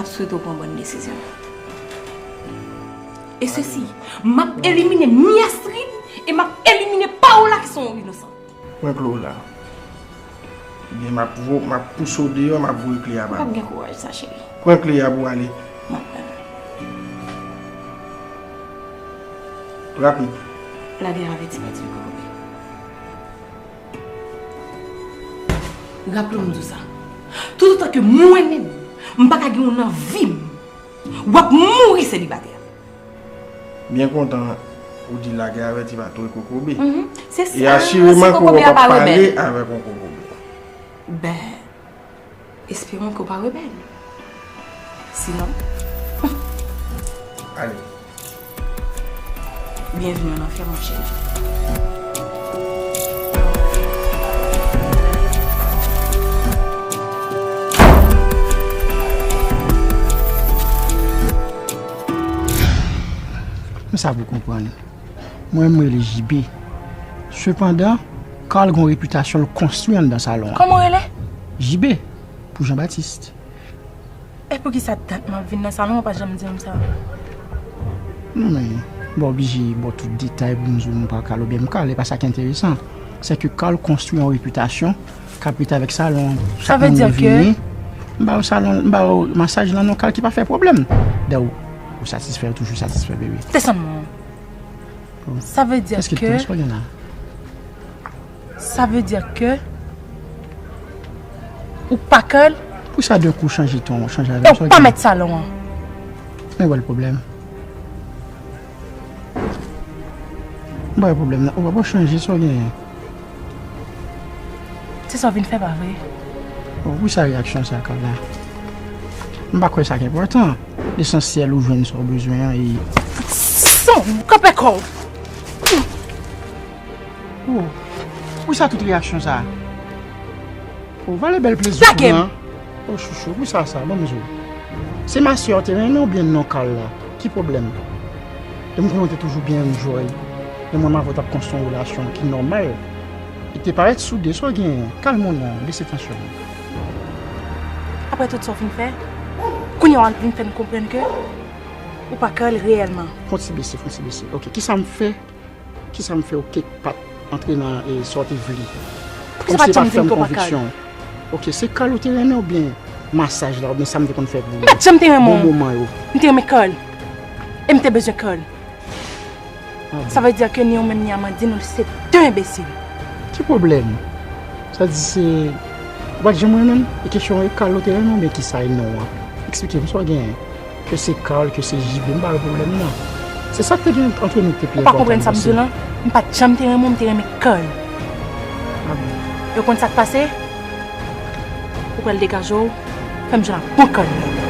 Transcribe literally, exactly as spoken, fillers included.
Swete w pran bòn desizyon. E sesi, m ap elimine Miastrid e m ap elimine Paola ki se yon inosan. Pran kle w la. Ebyen, m ap vo-, m ap pouse w deyò, m ap voye kle a ba ou. M p ap gen kouraj sa, cheri. Pran kle a pou w ale. M ap pran. Rapid. Lage avètiman ti kokobe. Raple w m di w sa. Toutotan ke mwen menm, m pa ka gen w nan vi m, w ap mouri selibatè. Byen kontan ou di lage avèti pa tou e kokobe. Mhm. Se sa, e asireman ke w p ap pale avèk yon kokobe. Ben, espérons que w pa rebèl. Sinon. Ale. Byenveni an anfè, monchè. Men sa pou konprann. Mwen, m rele J B. Sepandan, Carl gen yon repitasyon l konstwi anndan salon an. Kòman w rele? J B, pou Jean Baptiste. E poukisa dat m ap vin nan salon an, ou pa janm di m sa? Non, men, m pa oblije ba w tout detay pou m di w m pa kal oubyen m kal, e pa sa ki enteresan. Se ke Carl konstwi yon repitasyon k ap rete avèk salon an. Sa vle di ke m ba yo salon, m ba yo masaj lan, non, Carl ki pa fè pwoblèm. Dayè, ou, ou satisfè, ou toujou satisfè, bebe. Desann mwen. Sa vle di ke, sa vle di ke ou pa kal? Pou sa de kou chanje ton, chanje avè m, sa w gen? E ou pa mèt salon an. Men wè l pwoblèm. M pa wè pwoblèm nan. Ou pa chanje, sa w genyen? Se sa w vin fè, pa vre? Bon, pou sa reyaksyon sa, Carla? M pa kwè sa k enpòtan. Lesansyèl ou jwenn sa w bezwen an e... San, kanpe kò w! Oh, pou sa tout reyaksyon sa? Oh, vale bèl plezi pou mwen. Oh, chouchou, pou sa sa, ban m di w. Se masè w te renmen oubyen non Carla? Ki pwoblèm? E m konnen w te toujou byen enjoy lè mwen m avè w t ap konstwi yon relasyon ki nòmal. E te parèt soude, sa w genyen? Kalme w non, bese tansyon w. Apre tout sa w fin fè, kounye a w al vin fè n konprann ke ou pa Carl reyèlman. Fon ti bese, fon ti bese. Ok, kisa m fè? Kisa m fè w ke pa t antre nan, e, sa w te vle? Poukisa w pa t janm di m ke w pa Carl? Ok, se Carl ou te renmen oubyen masaj la, oubyen sa m te konn fè pou ou? M pa t janm te renmen w. Bon moman yo. M te renmen Carl. E m te bezwen Carl. Ah bon. Sa vle di ke ni ou menm ni Amandine, nou se de enbesil. Ki pwoblèm? Sa di se, ou pa t janm renmen m? E kesyon e Carl ou te renmen oubyen kisa e non an? Eksplike m sa w genyen. Ke se Carl, ke se J B, m pa wè pwoblèm nan. Se sa k te gen ant nou ki te pi enpòtan. Ou pa konprann sa m di w lan? M pa t janm te renmen w, m te renmen Carl. Ah bon? E w konn sa k pase? Ou pral degaje w, fè m jwenn ak bon Carl.